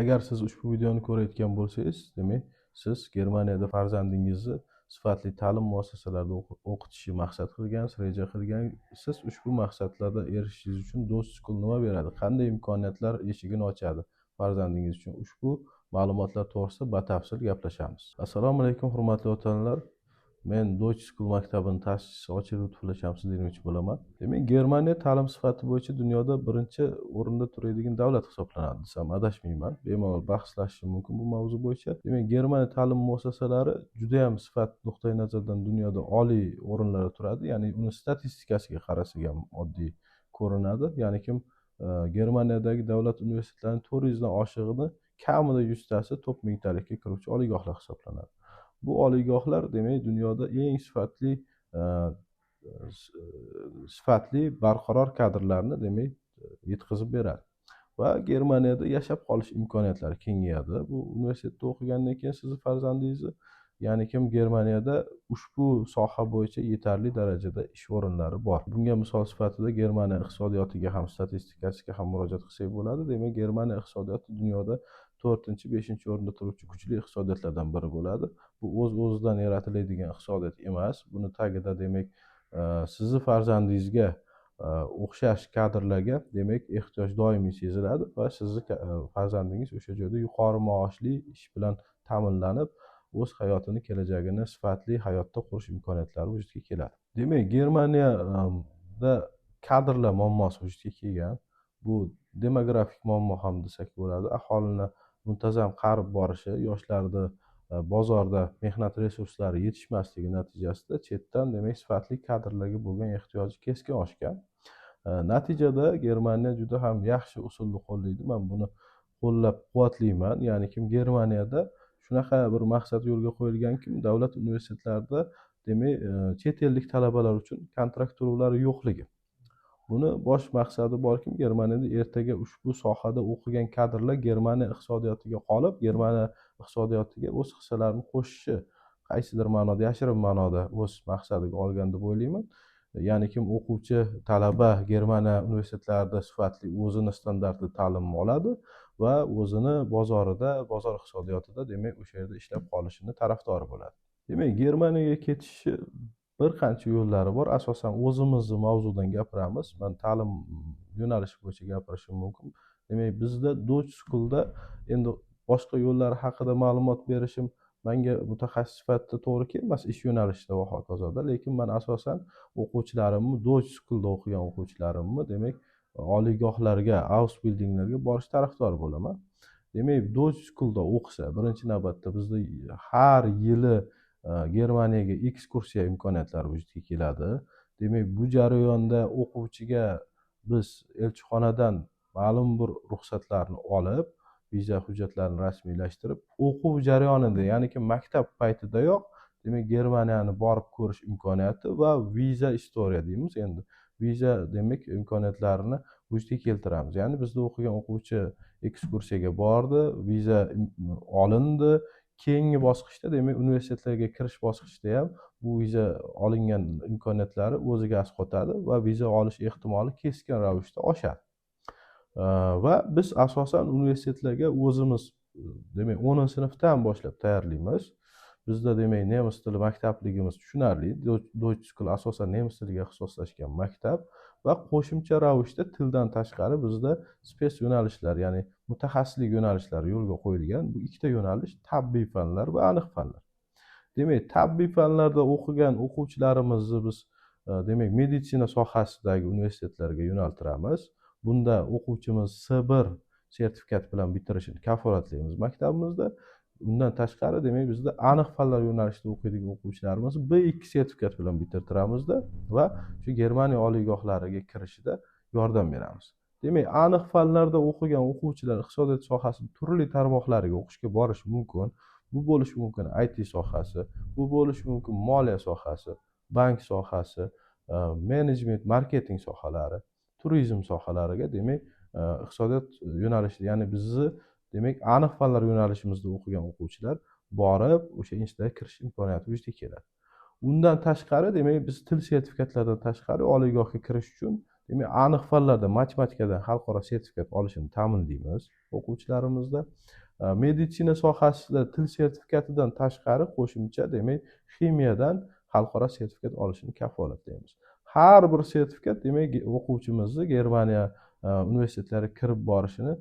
Agar siz ushbu videoni ko'rayotgan bo'lsangiz, demak, siz Germaniyada farzandingizni sifatli ta'lim muassasalarida o'qitishni maqsad qilgansiz, reja qilgansiz. Ushbu maqsadlarda erishishingiz uchun Deutsch School nima beradi, qanday imkoniyatlar eshigini ochadi farzandingiz uchun, ushbu ma'lumotlar to'g'risida batafsil gaplashamiz. Assalomu alaykum, hurmatli ota onalar. Men Deutsch School maktabini ta'sischisi Ochil Lutfulla Shamsuddinovich bo'laman. Demak, Germaniya ta'lim sifati bo'yicha dunyoda birinchi o'rinda turadigan davlat hisoblanadi desam adashmayman. Bemalol bahslashishim mumkin bu mavzu bo'yicha. Demak, Germaniya ta'lim muassasalari judayam sifat nuqtai nazaridan dunyoda oliy o'rinlarda turadi. Ya'ni uni statistikasiga qarasak ham oddiy ko'rinadi. Ya'ni kim Germaniyadagi davlat universitetlarining 400 dan oshig'ini kamida 100 tasi top mingtalikka kiruvchi oliygohlar hisoblanadi. Bu oliygohlar, demak, dunyoda eng sifatli barqaror kadrlarni, demak, yetkazib beradi va Germaniyada yashab qolish imkoniyatlari kengayadi. Bu universitetda o'qigandan keyin sizni farzandingizni, ya'ni kim Germaniyada ushbu soha bo'yicha yetarli darajada ish o'rinlari bor. Bunga misol sifatida Germaniya iqtisodiyotiga ham, statistikasiga ham murojaat qilsak bo'ladi. Demak, Germaniya iqtisodiyoti dunyoda to'rtinchi, beshinchi o'rinda turuvchi kuchli iqtisodiyotlardan biri bo'ladi. Bu o'z o'zidan yaratiladigan iqtisodiyot emas. Buni tagida, demak, sizni farzandingizga o'xshash kadrlarga, demak, ehtiyoj doimiy seziladi va sizni farzandingiz o'sha joyda yuqori maoshli ish bilan ta'minlanib, o'z hayotini, kelajagini sifatli hayotda qurish imkoniyatlari vujudga keladi. Demak, Germaniyada kadrlar muammosi vujudga kelgan. Bu demografik muammo ham desak bo'ladi. Aholini muntazam qarib borishi, yoshlarni bozorda mehnat resurslari yetishmasligi natijasida chetdan, demak, sifatli kadrlarga bo'lgan ehtiyoji keskin oshgan. Natijada Germaniya juda ham yaxshi usulni qo'llaydi. Man buni qo'llab quvvatlayman. Ya'ni kim Germaniyada shunaqa bir maqsad yo'lga qo'yilganki, davlat universitetlarida, demak, chet ellik talabalar uchun kontrakt to'lovlari yo'qligi. Buni bosh maqsadi borki, Germaniyada ertaga ushbu sohada o'qigan kadrlar Germaniya iqtisodiyotiga qolib, Germaniya iqtisodiyotiga o'z hissalarini qo'shishi qaysidir ma'noda, yashirin ma'noda o'z maqsadiga olgan deb o'ylayman. Ya'ni kim o'quvchi, talaba Germaniya universitetlarida sifatli, o'zini standartli ta'limni oladi va o'zini bozorida, bozor iqtisodiyotida, demak, o'sha yerda ishlab qolishini tarafdori bo'ladi. Demak, Germaniyaga ketishi bir qancha yo'llari bor. Asosan o'zimizni mavzudan gapiramiz. Man ta'lim yo'nalishi bo'yicha gapirishim mumkin. Demak, bizda Deutsch Schoolda endi boshqa yo'llari haqida ma'lumot berishim manga mutaxassis sifatida to'g'ri kelmas ish yo'nalishida va hokazoda, lekin man asosan o'quvchilarimni, Deutsch Schoolda o'qigan o'quvchilarimni, demak, oliygohlarga, Ausbildunglarga borish tarafdori bo'laman. Demak, Deutsch Schoolda o'qisa, birinchi navbatda bizda har yili Germaniyaga ekskursiya imkoniyatlari vujudga keladi. Demak, bu jarayonda o'quvchiga biz elchixonadan ma'lum bir ruxsatlarni olib, viza hujjatlarini rasmiylashtirib, o'quv jarayonida, ya'niki maktab paytidayoq, demak, Germaniyani borib ko'rish imkoniyati va viza история deymiz endi, viza, demak, imkoniyatlarini vujudga keltiramiz. Ya'ni bizda o'qigan o'quvchi ekskursiyaga bordi, viza olindi. Keyingi bosqichda, demak, universitetlarga kirish bosqichida ham bu viza olingan imkoniyatlari o'ziga asqotadi va viza olish ehtimoli keskin ravishda oshadi. Va biz asosan universitetlarga o'zimiz, demak, 10-sinfdan boshlab tayyorlaymiz. Bizda, demak, nemis tili maktabligimiz tushunarli. Deutsch School asosan nemis tiliga ixtisoslashgan maktab va qo'shimcha ravishda tildan tashqari bizda spets yo'nalishlar, ya'ni mutaxassislik yo'nalishlari yo'lga qo'yilgan. Bu ikkita yo'nalish: tabiiy fanlar va aniq fanlar. Demak, tabiiy fanlarda o'qigan o'quvchilarimizni biz, demak, meditsina sohasidagi universitetlarga yo'naltiramiz. Bunda o'quvchimiz C1 sertifikat bilan bitirishini kafolatlaymiz maktabimizda. Undan tashqari, demak, bizda aniq fanlar yo'nalishida o'qiydigan o'quvchilarimizni B2 sertifikat bilan bitirtiramizda va shu Germaniya oliygohlariga kirishida yordam beramiz. Demak, aniq fanlarda o'qigan o'quvchilar iqtisodiyot sohasini turli tarmoqlariga o'qishga borishi mumkin. Bu bo'lishi mumkin IT sohasi, bu bo'lishi mumkin moliya sohasi, bank sohasi, menejment, marketing sohalari, turizm sohalariga. Demak, iqtisodiyot yo'nalishida, ya'ni bizni, demak, aniq fanlar yo'nalishimizda o'qigan o'quvchilar borib o'sha institutga kirish imkoniyati vujudga keladi. Undan tashqari, demak, biz til sertifikatlaridan tashqari oliygohga kirish uchun, demak, Demak, aniq fanlarda, matematikadan xalqaro sertifikat olishini ta'minlaymiz o'quvchilarimizda. Meditsina sohasida til sertifikatidan tashqari qo'shimcha, demak, ximiyadan xalqaro sertifikat olishini kafolatlaymiz. Har bir sertifikat, demak, o'quvchimizni Germaniya universitetlariga kirib borishini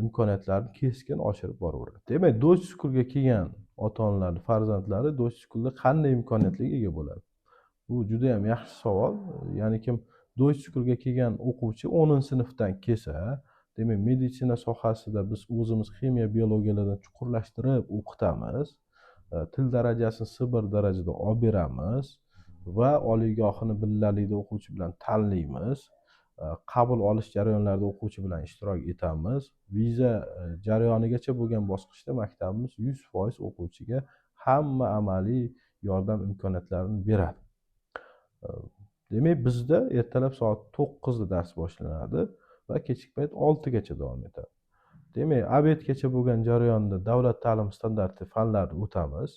imkoniyatlarini keskin oshirib boraveradi. Demak, Deutsche Schoolga kelgan ota onalarni farzandlari Deutsche Schoolda qanday imkoniyatlarga ega bo'ladi? Bu juda yam yaxshi savol. Ya'ni kim Deutsche Schoolga kelgan o'quvchi 10-sinfdan kelsa, demak, meditsina sohasida biz o'zimiz ximiya, biologiyalardan chuqurlashtirib o'qitamiz, til darajasini C1 darajada olib beramiz va oliygohini billalikda o'quvchi bilan tanlaymiz, qabul olish jarayonlarida o'quvchi bilan ishtirok etamiz. Viza jarayonigacha bo'lgan bosqichda maktabimiz 100% o'quvchiga hamma amaliy yordam imkoniyatlarini beradi. Demak, bizda ertalab soat 9da dars boshlanadi va kechki payt 6gacha davom etadi. Demak, обед gacha bo'lgan jarayonda davlat ta'lim standarti fanlarini o'tamiz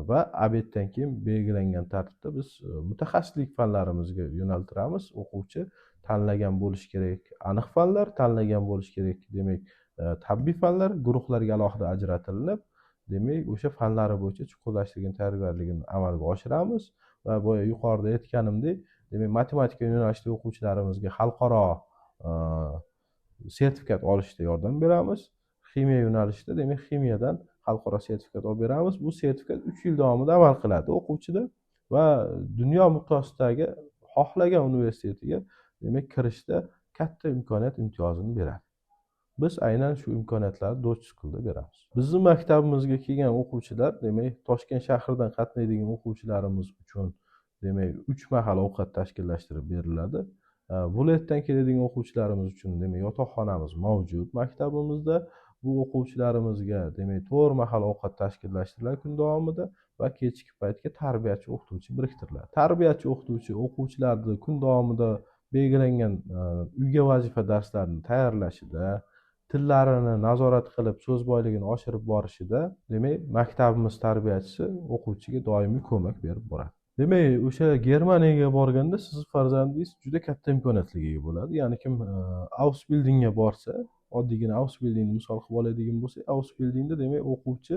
va обед dan keyin belgilangan tartibda biz mutaxassislik fanlarimizga yo'naltiramiz. O'quvchi tanlagan bo'lishi kerak aniq fanlar, tanlagan bo'lishi kerak, demak, tabiiy fanlar guruhlarga alohida ajratilib, demak, o'sha fanlari bo'yicha chuqurlashtirgan tayyorgarligini amalga oshiramiz. Va boya yuqorida aytganimdek, demak, matematika yo'nalishidagi o'quvchilarimizga xalqaro sertifikat olishda yordam beramiz. Ximiya yo'nalishida, demak, ximiyadan xalqaro sertifikat olib beramiz. Bu sertifikat 3 yil davomida amal qiladi o'quvchida va dunyo miqyosidagi xohlagan universitetiga, demak, kirishda katta imkoniyat imtiyozini beradi. Biz aynan shu imkoniyatlarni Deutsche Schoolda beramiz. Bizni maktabimizga kelgan o'quvchilar, demak, Toshkent shahridan qatnaydigan o'quvchilarimiz uchun, demak, uch mahal ovqat tashkillashtirib beriladi. Viloyatdan keladigan o'quvchilarimiz uchun, demak, yotoqxonamiz mavjud maktabimizda. Bu o'quvchilarimizga, demak, to'rt mahal ovqat tashkillashtiriladi kun davomida va kechki paytga tarbiyachi o'qituvchi biriktiriladi. Tarbiyachi o'qituvchi o'quvchilarni kun davomida belgilangan uyga vazifa darslarini tayyorlashida, tillarini nazorat qilib, so'z boyligini oshirib borishida, demak, maktabimiz tarbiyachisi o'quvchiga doimiy ko'mak berib boradi. Demak, o'sha Germaniyaga borganda sizni farzandingiz juda katta imkoniyatlarga ega bo'ladi. Ya'ni kim Ausbildungga borsa, oddiygina Ausbildungni misol qilib oladigan bo'lsak, Ausbildungda, demak, o'quvchi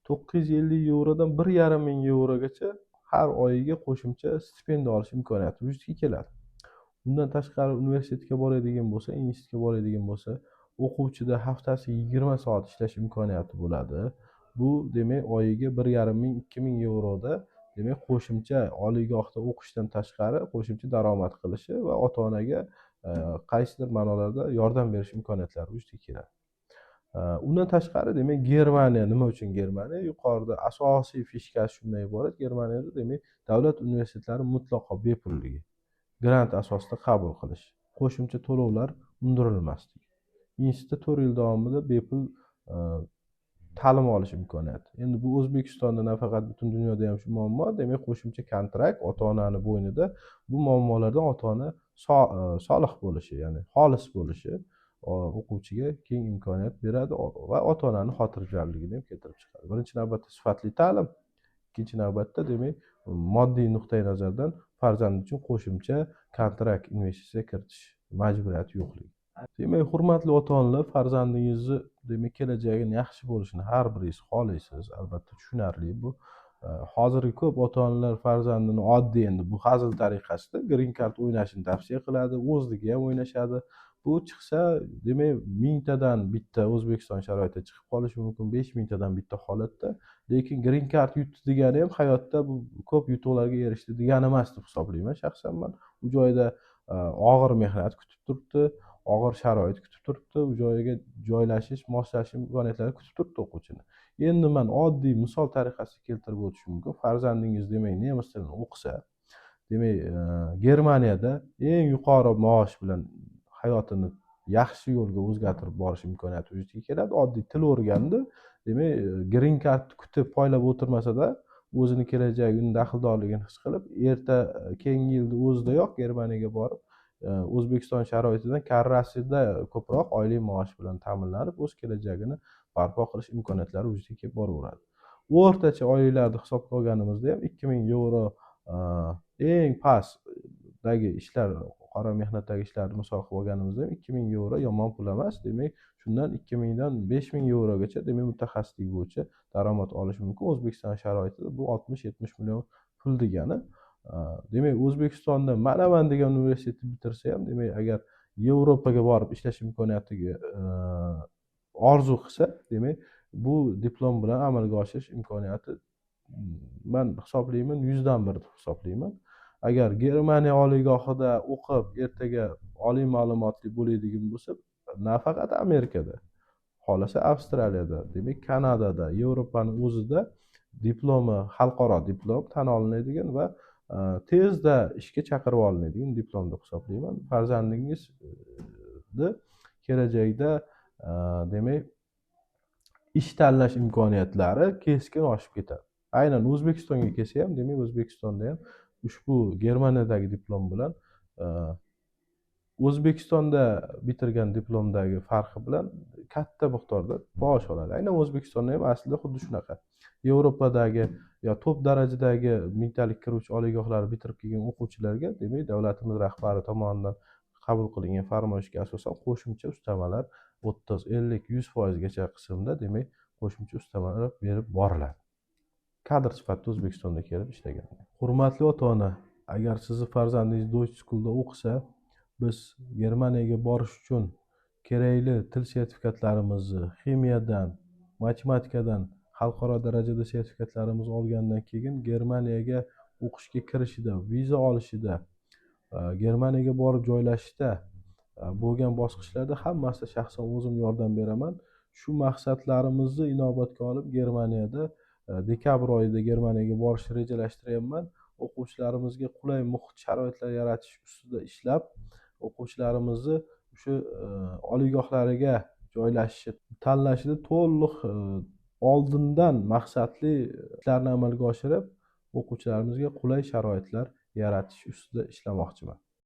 950 yevrodan 1500 yevrogacha har oyiga qo'shimcha stipendiya olish imkoniyati vujudga keladi. Undan tashqari, universitetga boradigan bo'lsa, institutga boradigan bo'lsa, o'quvchida haftasiga 20 soat ishlash imkoniyati bo'ladi. Bu, demak, oyiga 1500, 2000 yevroda, demak, qo'shimcha oliygohda o'qishdan tashqari qo'shimcha daromad qilishi va ota onaga qaysidir ma'nolarda yordam berish imkoniyatlari vujudga keladi. Undan tashqari, demak, Germaniya nima uchun Germaniya? Yuqorida asosiy фишка si shundan iborat: Germaniyada, demak, davlat universitetlari mutlaqo bepulligi, grant asosida qabul qilish, qo'shimcha to'lovlar undirilmasligi, institutda 4 yil davomida bepul ta'lim olish imkoniyati. Endi bu O'zbekistonda nafaqat, butun dunyoda ham shu muammo. Demak, qo'shimcha kontrakt ota onani bo'ynida. Bu muammolardan ota ona solih bo'lishi, ya'ni xolis bo'lishi o'quvchiga keng imkoniyat beradi va ota onani xotirjamligini ham keltirib chiqadi. Birinchi navbatda sifatli ta'lim, ikkinchi navbatda, demak, moddiy nuqtai nazardan farzand uchun qo'shimcha kontrakt, investitsiya kiritish majburiyati yo'qligi. Demak, hurmatli ota onalar, farzandingizni, demak, kelajagini yaxshi bo'lishini har biringiz xohlaysiz, albatta, tushunarli bu. Hozirgi ko'p ota onalar farzandini oddiy, endi bu hazil tariqasida, green card o'ynashini tavsiya qiladi, o'zligi ham o'ynashadi. Bu chiqsa, demak, mingtadan bitta O'zbekiston sharoitida chiqib qolishi mumkin, 5000tadan bitta holatda. Lekin green card yutdi degani ham hayotda bu ko'p yutuqlarga erishdi degani emas deb hisoblayman shaxsan man. U joyda og'ir mehnat kutib turibdi, og'ir sharoit kutib turibdi, u joyga joylashish, moslashish imkoniyatlari kutib turibdi o'quvchini. Endi man oddiy misol tariqasida keltirib o'tishim mumkin. Farzandingiz, demak, nemis tilini o'qisa, demak, Germaniyada eng yuqori maosh bilan hayotini yaxshi yo'lga o'zgartirib borish imkoniyati vujudga keladi. Oddiy til o'rgandi, demak, green card kutib, poylab o'tirmasada, o'zini kelajagi, uni daxldorligini his qilib, erta keyingi yilni o'zidayoq Germaniyaga borib, O'zbekiston sharoitidan karrasida ko'proq oylik maosh bilan ta'minlanib, o'z kelajagini barpo qilish imkoniyatlari vujudga kelib boraveradi. O'rtacha oyliklarni hisobga olganimizda ham 2000 yevro eng past Dagi ishlar, qora mehnatdagi ishlarni misol qilib olganimizda ham 2000 yevro yomon pul emas. Demak, shundan 2000dan 5000 yevrogacha, demak, mutaxassislik bo'yicha daromad olish mumkin. O'zbekiston sharoitida bu 60-70 million pul degani. Demak, O'zbekistonda manaman degan universitetni bitirsa ham, demak, agar Yevropaga borib ishlash imkoniyatiga orzu qilsa, demak, bu diplom bilan amalga oshirish imkoniyati, man hisoblayman, 100dan 1 deb hisoblayman. Agar Germaniya oliygohida o'qib, ertaga oliy ma'lumotli bo'ladigan bo'lsa, nafaqat Amerikada, xohlasa Avstraliyada, demak, Kanadada, Yevropani o'zida diplomi xalqaro diplom tan olinadigan va tezda ishga chaqirib olinadigan diplom deb hisoblayman. Farzandingizni kelajakda demak, ish tanlash imkoniyatlari keskin oshib ketadi. Aynan O'zbekistonga kelsa ham, demak, O'zbekistonda ham ushbu Germaniyadagi diplom bilan O'zbekistonda bitirgan diplomdagi farqi bilan katta miqdorda maosh oladi. Aynan O'zbekistonda ham aslida xuddi shunaqa. Yevropadagi yo top darajadagi mingtalik kiruvchi oliygohlarni bitirib kelgan o'quvchilarga, demak, davlatimiz rahbari tomonidan qabul qilingan farmoyishga asosan qo'shimcha ustamalar 30, 50, 100 foizgacha qismda, demak, qo'shimcha ustamalar berib boriladi kadr sifatida O'zbekistonda kelib ishlagan. Hurmatli ota ona, agar sizni farzandingiz Deutsche Schoolda o'qisa, biz Germaniyaga borish uchun kerakli til sertifikatlarimizni, ximiyadan, matematikadan xalqaro darajada sertifikatlarimizni olgandan keyin Germaniyaga o'qishga kirishida, viza olishida, Germaniyaga borib joylashishda bo'lgan bosqichlarda hammasida shaxsan o'zim yordam beraman. Shu maqsadlarimizni inobatga olib, Germaniyada dekabr oyida Germaniyaga borishni rejalashtiryapman. O'quvchilarimizga qulay muhit, sharoitlar yaratish ustida ishlab, o'quvchilarimizni o'sha oliygohlariga joylashishi, tanlashida to'liq oldindan maqsadli ishlarni amalga oshirib, o'quvchilarimizga qulay sharoitlar yaratish ustida ishlamoqchiman.